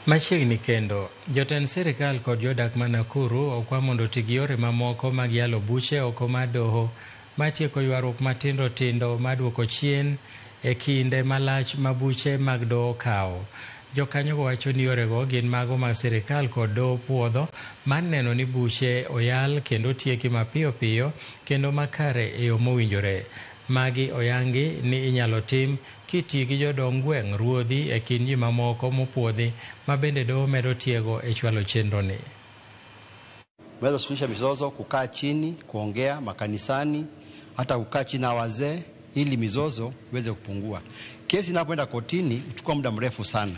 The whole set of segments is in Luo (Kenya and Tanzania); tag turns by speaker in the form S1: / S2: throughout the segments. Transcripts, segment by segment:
S1: Machiegni kendo, jotend sirikal kod jodak ma Nakuru okwa mondo oti gi yore mamoko mag yalo buche oko mar doho matieko ywaruok matindo tindo maduoko chien e kinde malach ma buche mag doho kawo. Jokanyogo wacho ni yorego gin mago mag sirikal kod doho puodho mar neno ni buche oyal kendo tieki mapiyo piyo kendo makare e yo mowinjore. Magi oyangi ni inyalo tim kitiyo gi jodong gweng' ruodhi e kind ji mamoko mopuodhi ma bende doho medo tiego e chwalo chenro ni.
S2: Unaweza suluhisha mizozo kukaa chini, kuongea makanisani, hata kukaa chini na wazee ili mizozo iweze kupungua. Kesi inapoenda kotini huchukua muda mrefu sana,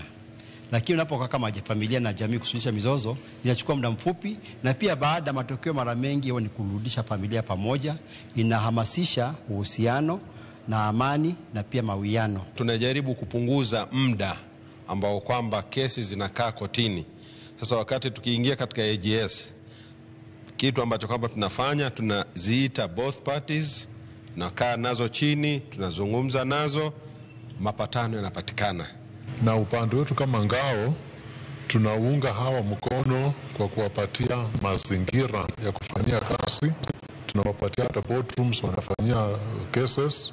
S2: lakini unapokaa kama familia na jamii kusuluhisha mizozo inachukua muda mfupi, na pia baada ya matokeo mara mengi huwa ni kurudisha familia pamoja, inahamasisha uhusiano na amani na pia mawiano.
S3: Tunajaribu kupunguza muda ambao kwamba kesi zinakaa kotini. Sasa wakati tukiingia katika AGS, kitu ambacho kwamba tunafanya, tunaziita both parties, tunakaa nazo chini, tunazungumza nazo, mapatano yanapatikana.
S4: Na upande wetu kama ngao tunaunga hawa mkono kwa kuwapatia mazingira ya kufanyia kazi, tunawapatia hata boardrooms wanafanyia cases,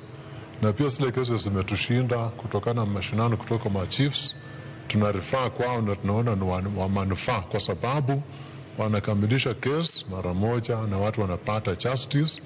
S4: na pia zile cases zimetushinda kutokana na mashinani kutoka ma chiefs, tuna refer kwao na tunaona ni wa manufaa kwa sababu wanakamilisha case mara moja na watu wanapata justice.